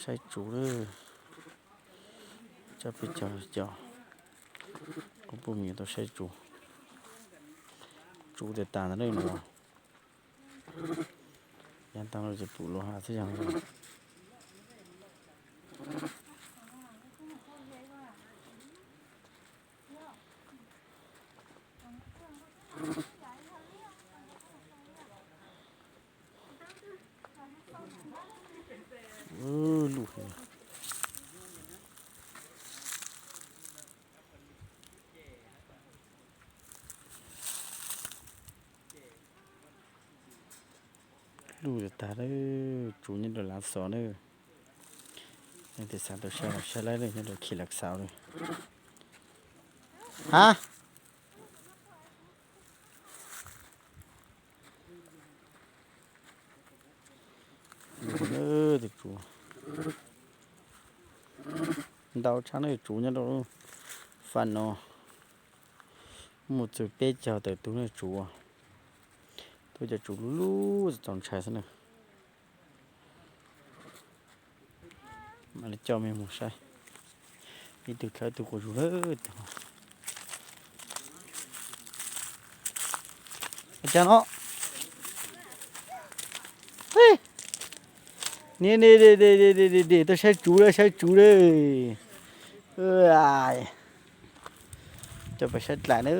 Saib tsuv lawm, coj peb cov cov kuv poj niam tau saib tsuv. Tsuv tas tas ntawd lawm no. Yav tag los ces pum luag hav xwb yog. Lub, lub tas tas lawm, tsuv nyob rau lav xov na. Leej twg xav tau saib los saib lawm, nyob rau Khij Lav Xauv lawm. Ha, tus tsuv ntau tshaj na, tsuv nyob rau lub fab no. Muaj txug peb caug tawm tus na tsuv. Tuaj cov tsuv lub lub txaus ntshai xwb na. Mam li coj mej mus saib. Ib tug dlhawv ib tug quas zug lawm. Cas no, niam, niam, tau saib tsuv lawm, saib tsuv lawm. Coj peb saib dlais na.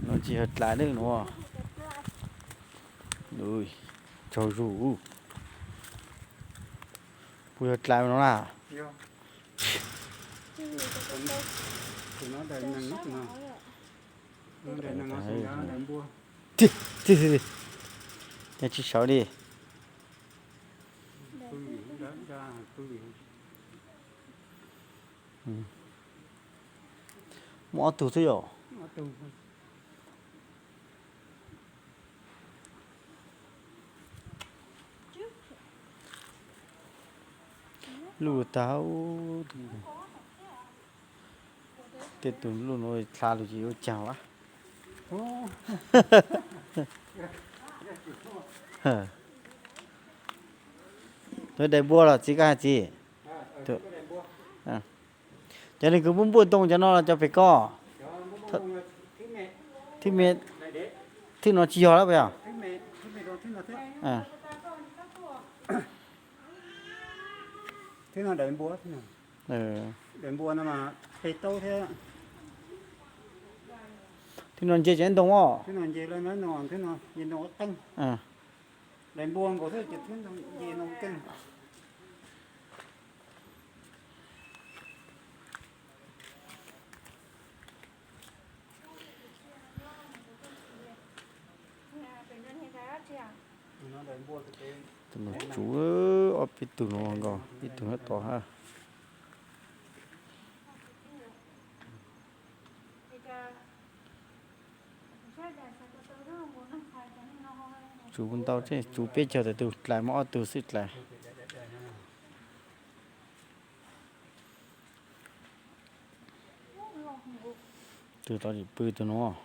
No tsis yog dlais na no. Tsaug zug. Puas yog dlais no na? Tsis sawv li. Muaj ob tug xwb yom. Luj tag, tej tus luj no dlha lug ces yuav caag a. Tus dais npua los txiv, koj hais txiv? Cov neeg kws npuaj npuaj ntoo cov no los cov pem koj? Thwj me, thwj no tsis yog lawm puas yog? Thwj no nce cov ntoo os. Tus no tsuv, ob peb tug no nkaus, ib tug nyob tod hab. Tsuv ntau, tsuv peb caug tawm tus dlais, muaj ob tug xwb dlais. Tus tod tsis pw tus no,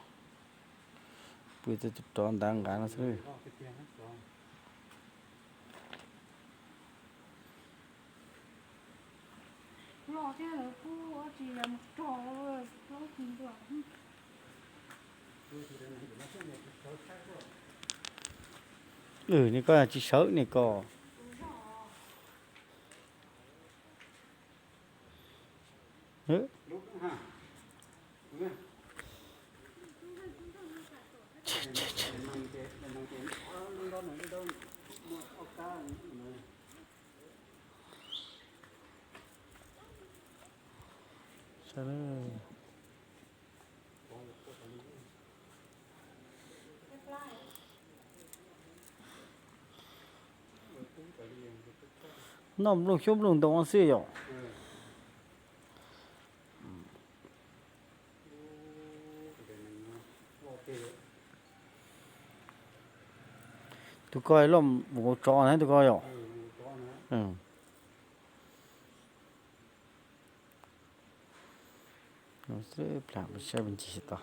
pw tus rov ntav nqav no xwb. Nej koj tsis sawv nej koj. Noj nplooj xyoob nplooj ntoo xwb yom. Tus ko loj mus tsov na tus ko yom. Plam saib ncig tod.